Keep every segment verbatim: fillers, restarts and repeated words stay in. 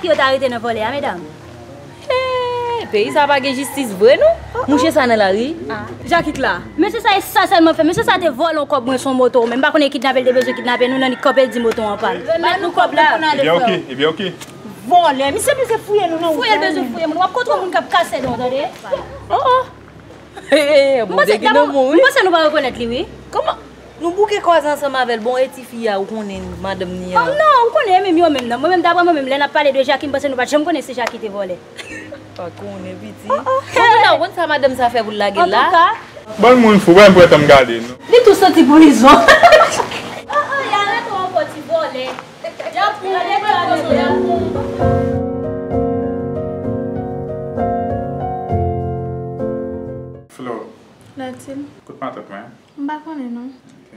Yo ta rete nan vòlè a, medam. Hey, peyi sa pa gen jistis vre, non? Mouche sa nan lari. Ah, Jakit la. Mesye sa e sa sèlman fè. Mesye sa te vòlè yon kòb mwen sou yon moto. Men m pa konnen kidnape l te bezwen kidnape nou, nan li kanpe l di moto an pann. Remèt nou kòb la. Ebyen, oke, ebyen, oke. Vòlè. Misye bezwen fouye nou nan wout. Fouye l bezwen fouye moun. W ap kontre moun k ap kase nou, tande? Oh, oh. Hey, hey, Bondye gen nan moun, wi. M panse nou pa rekonèt li, wi. Kòman? Nou bouke kwaze ansanm avè l. Bon, e tifi a, ou konnen madanm ni an. Oh, non, ou konnen, e menm yo menm nan. Mwen menm, daprè mwen menm, lè n ap pale de Jaki, m panse nou pa t janm konnen se Jaki te vòlè. Pa konnen, piti. Oh, oh. Bon, moun nan, ou konn sa madanm sa fè pou l lage l la? Antouka. Ban l moun fou, ban m pran tan m gade, non. Li tou soti prizon. Oh, oh, y arete w ankò, ti vòlè. Y ap pran w, y ap pran w. Flo. Latil. Kote matant mwen? M pa konnen, non. Ok.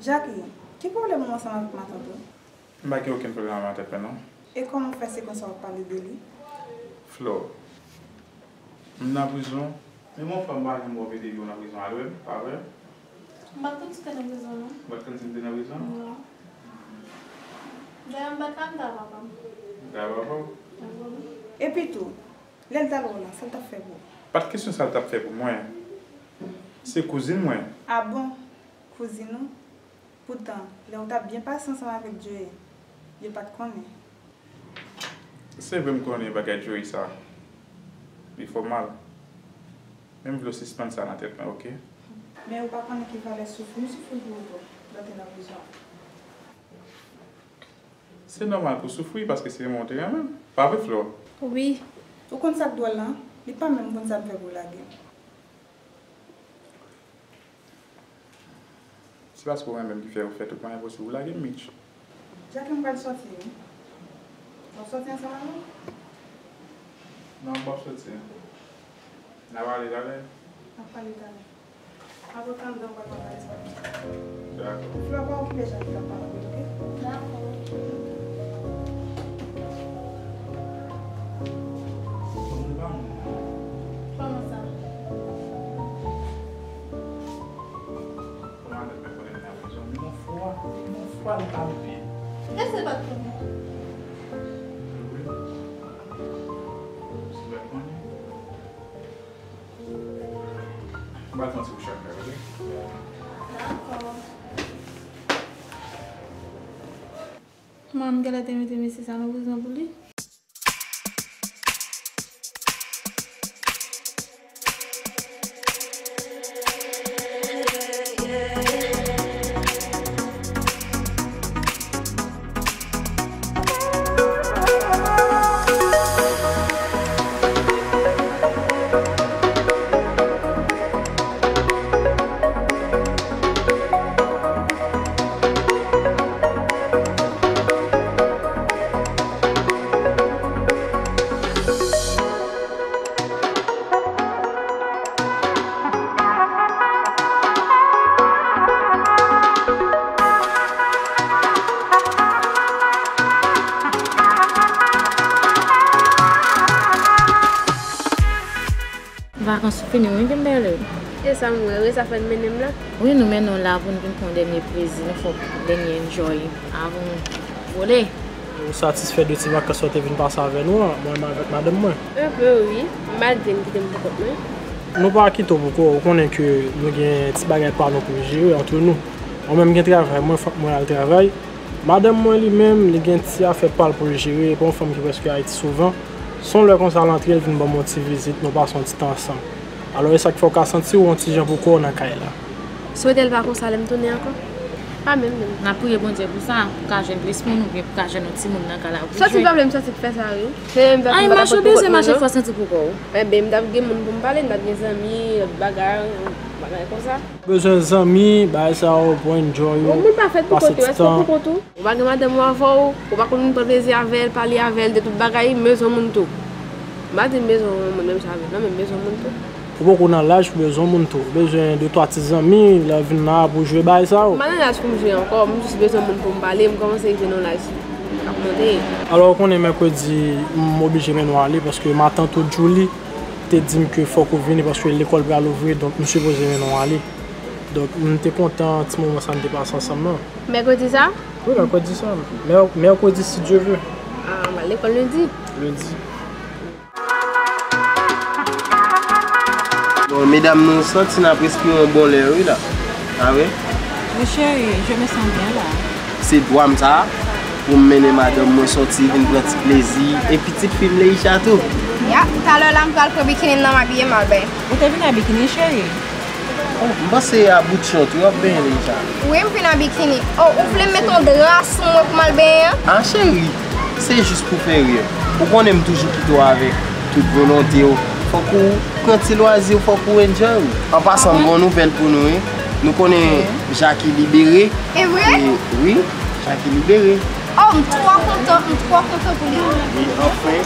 Jaki, ki pwoblèm ou ansanm avèk matant ou? M pa gen okenn pwoblèm ak matant mwen, non. E kòman w fè se konsa w ap pale de li? Flo, m nan prizon. Men yon fwa m pa janm wè w mete pye w nan prizon, al wè m, pa vre? M pa t konn si w te nan prizon, non. Ou pa t konn si m te nan prizon? Non. Dayè, m pa t ka, m t a papa m. M t a papa w? Epi tou, lè l t al wè w la, sa l t ap fè pou ou? Pa t kesyon sa l t ap fè pou mwen. Se kouzin mwen. A bon? Kouzin ou? Poutan, lè w t ap byen pase ansanm avèk Joey, yo pa t konnen. Se vre m konnen bagay Joey sa. Li fè w mal. Men m vle w sispann sa nan tèt mwen, oke? Men ou pa konnen ki valè soufri m soufri pou ou tou, lè w te nan prizon. Se nòmal pou w soufri, paske se yon moun w te renmen. Pa vre, Flo? Wi. Ou konn sa k dwòl lan? Li pa menm konn sa l fè pou l lage m. Se paske w renmen m ki fè ou fè tout mwayen posib pou w lage m, Mitch. Jaki, m pral sòti, wi. W ap sòti ansanm avè m? Non, m p ap sòti. N a pale talè. N ap pale talè. Apre w ta anndan, w pral pran valiz pa m. Dakò. Flora, pa okipe Jaki k ap pale anpil, oke? Dakò. Kòman sa? Kòman sa, mwen konnen m nan prizon? Yon fwa, yon fwa li pa leve. Èske l pa t konnen? Wi. Si l pa t konnen. M pral pran ti kouch ak mèl, oke? Dakò. Manman m genlè te mete mesye sa nan prizon pou li. Vakans ou fini, wi, Kimberley? E sa m wè, wi, sa fè n mennen m la. Wi, nou mennen w la pou n vin pran yon dènye plezi, nou fè yon dènye enjoy avan n vole. Ou satisfè de ti vakans sa w te vin pase avè nou an, mwen menm avèk madanm mwen? Enpe, wi. Malgre n kite m pou kont mwen. Nou pa kite w pou kò w, ou konnen ke nou gen ti bagay pa nou pou n jere antre nou. Mwen menm gen travay mwen, fòk mwen al travay. Madanm mwen li menm, li gen ti afè pa l pou l jere, e pa yon fanm ki prèske Ayiti souvan. Se yon lè konsa l antre, l vin ban m yon ti vizit, nou pase yon ti tan ansanm. Alò, e sa k fè w ka santi w yon ti jan pou kò w nan kay la. Swete l pa konsa lè m tounen ankò. Pa menm, menm. N ap priye Bondye pou sa, pou ka jwenn plis moun, oubyen pou ka jwenn yon timoun nan kay la pou jwe. Sòti pwoblèm, sòti k fè sa, wi. Se menm sa m pa t ap pot pou kont mwen, non. Ay, mache bezwen mache fò santi pou kò w. Enben, m t ap gen moun pou m pale, m t ap gen zanmi, lòt bagay, bagay konsa. Bezwen zanmi, bagay sa yo pou enjoy yo, pase ti tan. Yon moun pa fèt pou kont ou, èske w pou kont ou? Ou pa gen madanm ou avè w, ou pa konn pran plezi avè l, pale avè l de tout bagay, m bezwen moun tou. M pa di m bezwen yon moun menm jan avè l, non, men m bezwen moun tou. Ou poko nan laj pou bezwen moun tou. Ou bezwen de twa ti zanmi, lè w vin la pou jwe bagay sa yo. M pa nan laj pou m jwe ankò, m jis bezwen moun pou m pale, m kòmanse rive nan yon laj k ap monte. Alò, ou konnen mèkredi, m oblije mennen w ale, paske matant ou Julie te di m ke fòk ou vini, paske lekòl pral ouvri, donk m sipoze mennen w ale. Donk, m te kontan ti moman sa n te pase ansanm nan. Mèkredi sa? Wi, mèkredi sa. Mè-, mèkredi, si Dye vle. Ah, m al lekòl lendi. Lendi. Bon, medam, nou santi n ap respire yon bon lè, wi, la. Ah, wi? Mon chéri, je me sens bien là. Se dwa m sa, pou m mennen madanm mwen sòti, vin pran ti plezi, e pitit fi m Leisha tou. Ya, talè la, m pral pran bikini m nan, m abiye, m al benyen. Ou te vin a bikini, cheri? Oh, m panse a bout short wi w ap benyen deja. Wi, m vin a bikini. Oh, ou vle m met yon dra sou mwen pou m al benyen an? Ah, cheri, se jis pou fè ri. Ou konnen m toujou kite w avèk tout volonte w. Fòk ou pran ti lwazi w, fòk ou enjoy w. An pasan, m gen yon nouvèl pou nou, wi. Nou konnen Jackie libere. E vre? E, wi, Jackie libere. Oh, m twò kontan, m twò kontan pou li. Wi, anfen,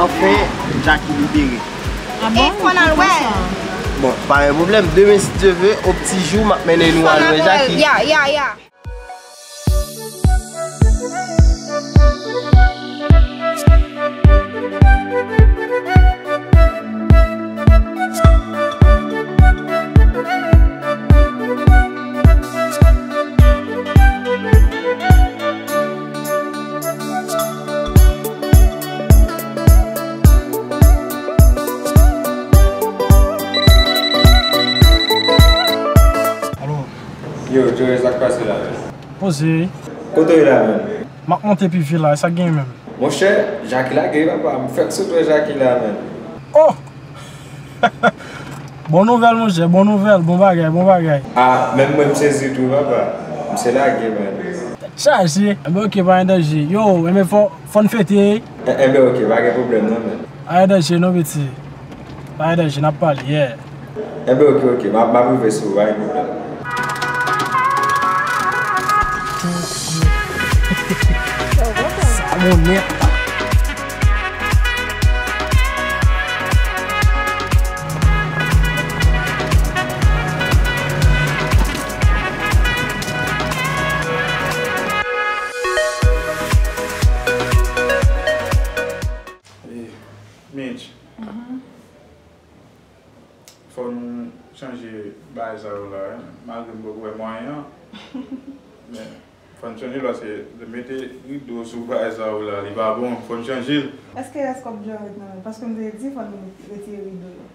anfen, Jackie libere. Ah bon? E fò n al wè. Bon, pa gen pwoblèm. Demen, si Dye ve, o pti jou, m ap mennen nou al wè Jackie. Ya, ya, ya. Alo. Yo, Joe, sa k pase la menm? Poze. Kote w ye la menm? M ap monte pi vila, e sa k gen menm? Monchè, Jackie lage, papa. M fèk sot wè Jackie la menm. Oh! Bon nouvèl, monchè, bon nouvèl, bon bagay, bon bagay. Ah, menm mwen m sezi tou, papa. Misye lage, man. Tèt chaje. Enben, oke, pa gen danje. Yo, enben, fò, fò n fete. E, enben, oke, pa gen pwoblèm, non, man. Pa gen danje, non, piti. Pa gen danje, n ap pale, yeah. Enben, oke, oke, m ap, m ap rive sou ou, pa gen pwoblèm. Sa bon nèt. Eh, Mitch. Fò nou chanje bagay sa yo la, wi. Malgre m poko wè mwayen an, men fò n chanje l paske mete rido sou bagay sa yo la, li pa bon, fò n chanje l. Èske rès kòb Joe ret nan men l? Paske m te di fò nou retire rido yo.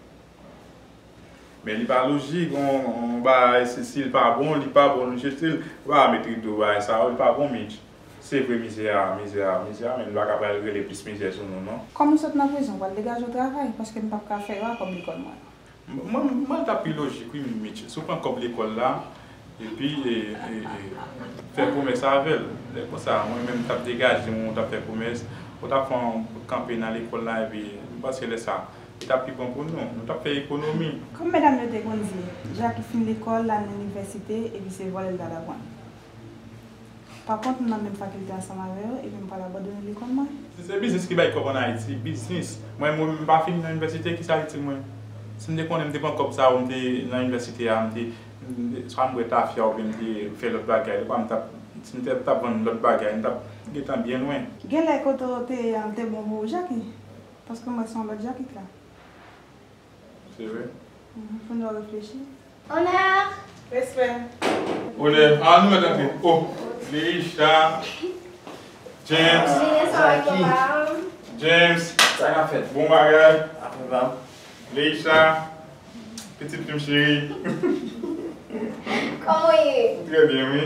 Men li pa lojik, on, on bagay, si, si l pa bon, li pa bon, nou jete l. Ou pa ka met rido bagay sa yo, li pa bon, Mitch. Se vre mizè a, mizè a, mizè a, men nou pa ka pral rele plis mizè sou nou, non. Kòm ou sot nan prizon, ou pral degaje w travay, paske m p ap ka fè yo a kòb lekòl mwen. M-, mwen, mwen, l t ap pi lojik, wi, Mitch. Si w pran kòb lekòl la, epi, e, e, e, fè pwomès avè l. Lè konsa, mwen menm, m t ap degaje m, ou t ap fè pwomès, ou t ap fè yon kanpe nan lekòl la, epi m panse lè sa, li t ap pi bon pou nou. Nou t ap fè ekonomi. Kòm medam yo te konn di, Jackie fin lekòl, l al nan inivèsite, epi se vòlè l t al aprann. Pa kont, m nan menm fakilte ansanm avè yo, epi m pral abandone lekòl mwen. Si se biznis ki bay kòb ann Ayiti, biznis. Mwen, mwen, m pa fin nan inivèsite, ki sa itil mwen? Si m te konnen m te pran kòb sa yo, m te nan inivèsite a, m te, m te, swa m bwè tafya oubyen m te fè lòt bagay, dekwa m t ap, si m te, t ap vann lòt bagay, m t ap gentan byen lwen. Genlè kote w te ye a, l te bon pou ou, Jackie. Paske m wè se yon lòt Jackie k la. Se vre? Mhm, fò nou reflechi. Onè! Respè. Onè. Ah, nou mèt antre. Oh, Leisha. James. Jackie. James. Sa k ap fèt? Bon bagay. Apre pa m. Leisha. Pitit fi m cheri. Kòman w ye? Trè byen, wi.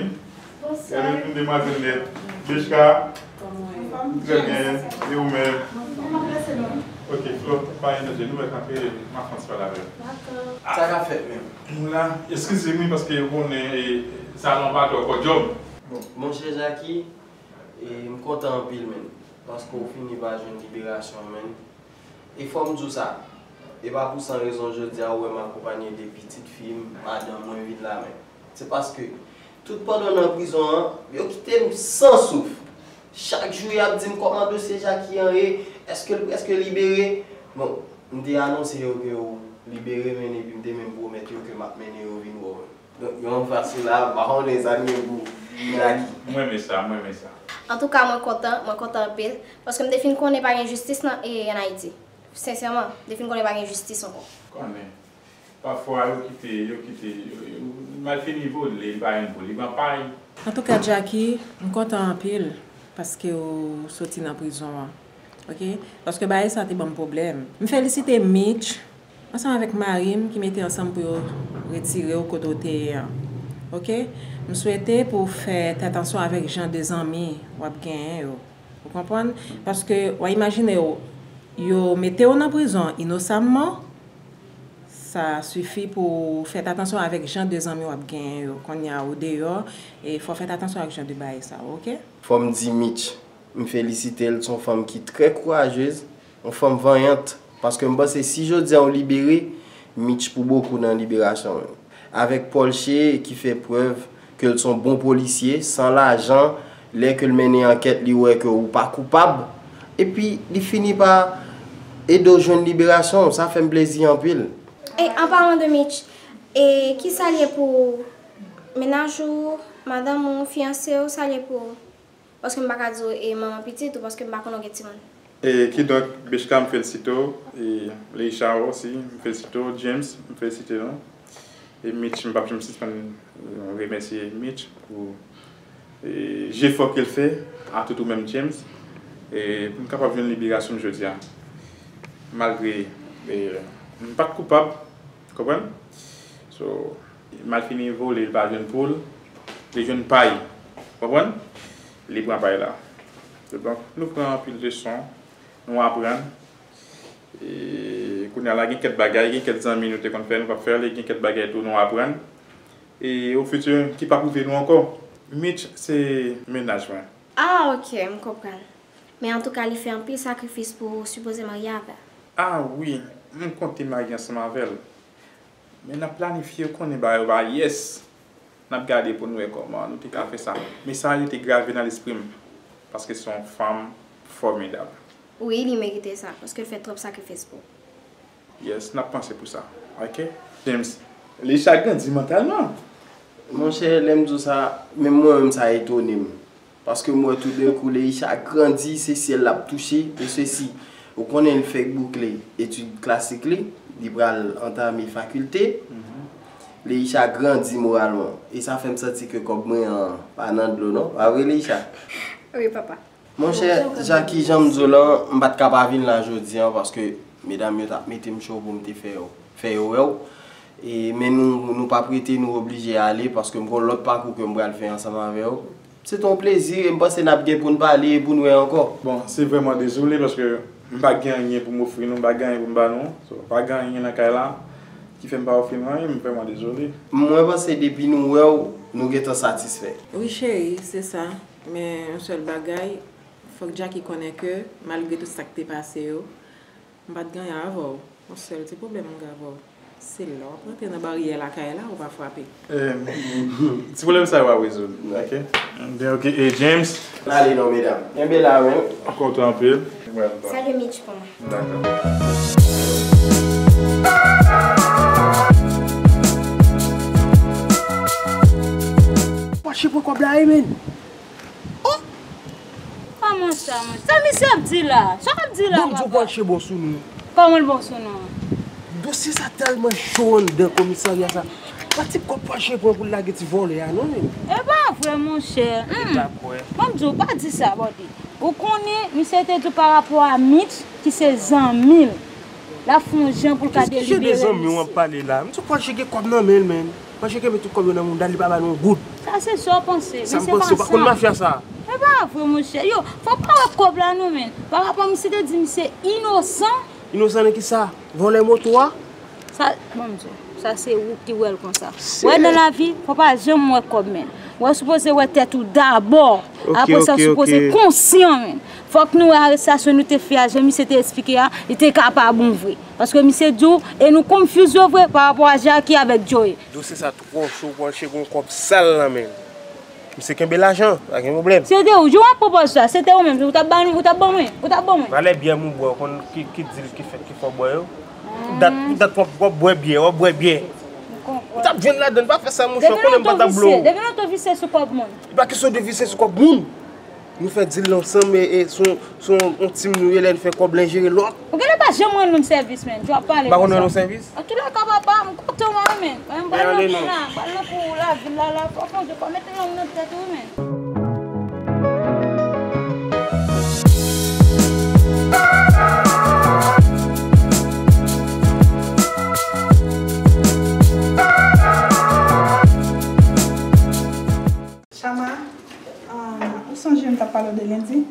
Bonswa. Gade yon demwazèl nèt. Bechka. Anfòm? Trè byen. E ou menm? Anfòm, m ap lese nou. Ok, Flo, pa gen danje. Nou mèt kanpe, m ap fè yon ti pale avè w. Dakò. Sa k ap fèt menm? Nou la. Eskize m, wi, paske ou konnen, e, salon pa twò kòdyòm. Bon, monchè Jackie, e, m kontan anpil, menn, paske w fini pa jwenn liberasyon w, menn. E fò m di w sa, e pa pou san rezon jodi a ou wè m akonpanye de pitit fi m, madanm mwen vin la, men se paske tout pandan w nan prizon an, yo kite m san souf. Chak jou y ap di m kòman dosye Jackie an ye, èske l prèske libere. Bon, m te anonse yo ke w libere, men epi m te menm pwomèt yo ke m ap mennen yo vin wè w. Donk, yon fason la, m pa konnen sa n gen pou Jackie. M renmen sa, m renmen sa. Antouka, mwen kontan, mwen kontan anpil, paske m te fin konnen pa gen jistis nan, e, ann Ayiti. Sensèman, m te fin konnen pa gen jistis ankò. Konnen. Pafwa, yo kite, yo kite, yo, yo, malfini vole, li pa gen pou li pran pay. Antouka, Jackie, m kontan anpil. paske w soti nan prizon an. Oke? Paske bagay sa te ban m pwoblèm. M felisite Mitch ansanm avèk mari m ki mete ansanm pou yo retire w kote w te ye an. Oke? M swete pou w fè atansyon avèk jan de zanmi w ap genyen yo. Ou konprann? Paske w a imajine w, yo mete w nan prizon inosamman, sa sifi pou w fè atansyon avèk jan de zanmi w ap genyen yo. Kounye a ou deyò, e fò w fè atansyon ak jan de bagay sa yo, oke? Fò m di Mitch, m felisite l, se yon fanm ki trè kourajez, yon fanm vanyant, paske m panse si jodi a w libere, Mitch pou bokou nan liberasyon w. Avèk Polche ki fè prèv ke l se yon bon polisye, san lajan, lè ke l mennen ankèt, li wè ke ou pa koupab, epi li fini pa ede w jwenn liberasyon w, sa fè m plezi anpil. E, an palan de Mitch, e kisa l ye pou mennaj ou, madanm ou, fiyanse w, sa l ye pou ou? Paske m pa ka di w e manman pitit ou, paske m pa konnen w gen timoun. E kidonk, Bechka, m felisite w, e Leisha osi, m felisite w, James, m felisite nou. E Mitch, m p ap janm sispann remèsye Mitch pou, e, jefò ke l fè, atout ou menm, James, e pou m kapab jwenn liberasyon m jodi a. Malgre, e, m pa t koupab, konprann? So, malfini vole, li pa jwenn poul, li jwenn pay. Konprann? Li pran pay la. Donk, nou pran anpil leson, nou aprann. E kounye a la, gen kèk bagay, gen kèk zanmi nou te konn fè, nou p ap fè l, e gen kèk bagay tou nou aprann. E o fiti, ki p ap rive nou ankò. Mitch, se mennaj mwen. Ah, ok, m konprann. Men antouka, li fè anpil sakrifis pou w sipoze marye avè l. Ah wi, m konte marye ansanm avè l. Men n ap planifye, konnen bagay yo pa yes. N ap gade pou n wè kòman nou te ka fè sa. Men sa rete grave nan lespri m, paske se yon fanm fòmidab. Wi, li merite sa, paske l fè twòp sakrifis pou w. Yes, n ap panse pou sa. Ok? James, Leisha grandi mantalman. Monchè, lè m di w sa, menm mwen menm sa etone m. Paske m wè toudenkou Leisha grandi, se syèl l ap touche, e sesi. Ou konnen l fèk boukle etid klasik li, li pral antame fakilte. Leisha grandi moralman. E sa fè m santi ke kòb mwen an pa nan dlo non. Pa vre, Leisha? Wi, papa. Monchè, Jackie, jan m di w lan, m pa t ka pa vin la jodi a, paske medam yo t ap mete m cho pou m te fè yo, fè yo wè w. E, men nou, nou p ap rete, nou oblije ale, paske m gon lòt pakou ke m pral fè ansanm avè w. Se te yon plezi, e m panse n ap gen pou n pale e pou n wè ankò. Bon, se vrèman dezole, paske m pa gen anyen pou m ofri nou, m pa gen anyen pou m ba nou. So, pa gen anyen nan kay la ki fè m pa ofri nou anyen, m vrèman dezole. Mwen panse depi nou wè w, nou gentan satisfè. Wi, cheri, se sa. Men yon sèl bagay, fòk Jackie konnen ke, malgre tout sa k te pase yo, m pa t gen anyen avè w. Yon sèl ti pwoblèm m gen avè w, se lè w ap rantre nan baryè lakay la, ou pa frape. Eh, ti pwoblèm sa yo ap rezoud, ok? Byen, ok. E James? N ale non, medam. Kenbe la, wi. M kontan anpil. Salye Mitch pou mwen. Dakò. Mache pran kòb la, wi, men. Oh! Kòman sa, monchè? Sa misye ap di la? Sa w ap di la, papa? Bon, m di w Pwalche bon sou nou. Kòman l bon sou nou? Dosye sa tèlman cho anndan komisarya sa. Pa ti kòb Pwalche pran pou l lage ti vòlè a, non, men. E pa vre, monchè. Hum. Ban m di w, pa di sa, bòde. Ou konnen, misye te di w pa rapò a Mitch, ki se zanmi l. L ap fè yon jan pou l ka delibere misye. Ki jan de zanmi w ap pale la? M di w Pwalche gen kòb nan men l, men. Pwalche kenbe tout kòb yo nan mouda l, li pa ba nou yon goud. Sa se sa w panse. Sa m panse, ou pa konn mafya sa. E pa vre, monchè. Yo, fò pa wè kòb la non, men. Pa rapò misye te di misye inosan. Inosan nan kisa? Vòlè moto a? Sa, bon, m di w, sa se ou ki wè l konsa. Wè, nan lavi, fò pa janm wè kòb, men. Wè, sipoze wè tèt ou dabò. Apre sa, w sipoze konsyan, men. Fòk nou wè arestasyon nou te fè a, jan misye te eksplike a, li te ka pa bon vre. Paske misye di w, e nou konfyize vre pa rapò a Jackie avèk Joey. Dosye sa twò cho, Pwalche gon kòb sal nan men l. Misye kenbe lajan, pa gen pwoblèm. Se te ou, jan w ap pwopoze sa, se te ou menm, ou t ap ban, ou t ap ban mwen, ou t ap ban mwen. Valè byè m ou bwè, ou konn ki, ki dil ki fèt, ki fè w bwè yo? Pou dat, pou dat w ap, w ap bwè byè, w ap bwè byè. Ou t ap jwenn ladann, pa fè sa, monchè, ou konnen m pa t ap blow. Depi lontan w visye sou kòb moun. E pa kesyon de visye sou kòb moun. Nou fè dil la ansanm, e, e se yon, se yon, yon team nou ye, lè n fè kòb, len jere lòt. Ou genlè pa janm rann moun sèvis, men. Jan w ap pale konsa. M pa konn rann nou sèvis? An tou lè ka, papa, m kontan w, men. Mwen, m pral nan kou la, m pral nan kou lavil la, la, fò w sonje, fò w mete lang nan tèt ou, men. Lendi?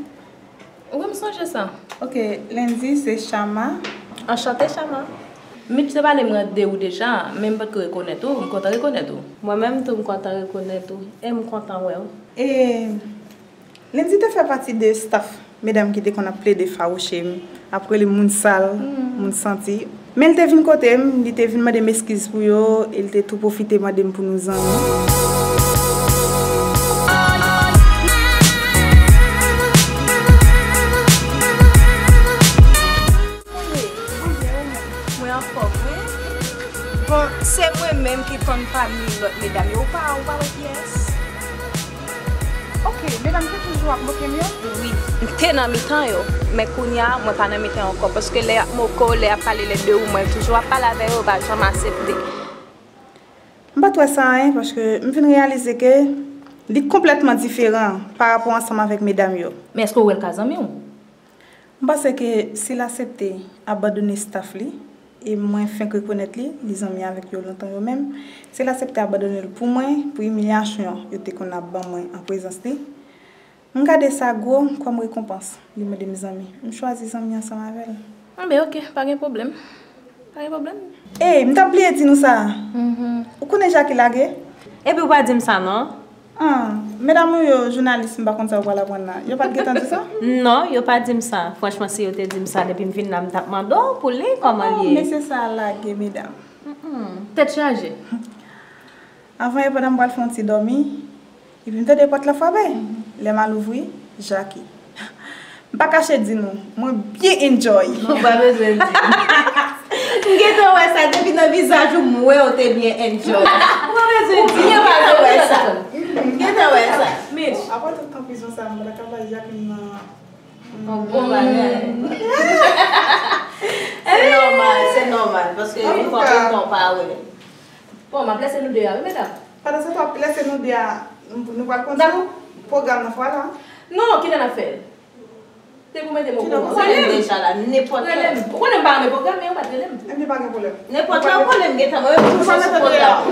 Wi, m sonje sa. Ok, Lendi se Chama. Anchante, Chama. Mitch te pale m de ou deja, men m pa t ko rekonèt ou. M kontan rekonèt ou. Mwen menm tou, m kontan rekonèt ou. E m kontan wè w. E Lendi te fè pati de staff medam ki te konn ap plede fawouche m, ap rele m moun sal, moun santi. Men l te vin kote m, li te vin mande m eskiz pou yo, e l te tou pwofite mande m pou nou zanmi. Mwen anfòm, wi. Bon, se mwen menm ki konn pami lòt medam yo. Ou pa, ou pa wè kiyès? Ok, medam te toujou ap moke m yo? Wi, m te nan mitan yo, men kounye a, mwen pa nan mitan yo ankò, paske lè y ap moke w, lè y ap pale lè de ou, mwen toujou ap pale avè yo, yo pa janm aksepte. M pa t wè sa anyen, paske m vin reyalize ke li konplètman diferan pa rapò ansanm avèk medam yo. Men èske w wè l ka zanmi w? M panse ke si l aksepte abandone staff li, e mwen fenk rekonèt li, li zanmi avèk yo lontan yo menm, si l aksepte abandone l pou mwen, pou imilyasyon yo te konn ap ban mwen an prezans li, m gade sa gwo kòm rekonpans. Li mande m zanmi. M chwazi zanmi ansanm avè l. Enben, ok, pa gen pwoblèm. Pa gen pwoblèm. Ey, m t ap bliye di nou sa. Ou konnen Jackie lage? Epi w pa di m sa non. Ah, medam ou yo, jounalis, m pa konn sa yo pral aprann la. Yo pa t gentan di sa? Non, yo pa di m sa. Franchman, si yo te di m sa, depi m vin la, m t ap mande w pou li, kòman li ye? Mesye sa a lage, medam. Tèt chaje. Avan yè, pandan m pral fè yon ti dòmi, epi m tande pòt la frape. Lè m al ouvri, Jackie. M pa kache di nou, mwen byen enjoy. Ou pa bezwen di. M gentan wè sa, depi nan vizaj ou, m wè w te byen enjoy. Ou pa bezwen di. M gentan wè sa. M gentan wè sa. Mitch. Apre tout konfizyon sa, m pa t ka bay Jacqueline nan. Bon, bon bagay. Se nòmal, se nòmal, paske yon fwa pou yon tan w pa wè. Bon, m ap lese nou de a, wi, medam. Pandan se tan w ap lese nou de a, nou pral konn pwogram nan fwa la. Non, kilè n ap fè l? Se pou mete m okoran. Ou konnen m deja la, nenpòt lè. Ou konnen m pa renmen pwogram, men yo pa t rele m. Enben, pa gen pwoblèm. Nenpòt lè, ou konnen m gentan, mwen menm tou se sou pwogram.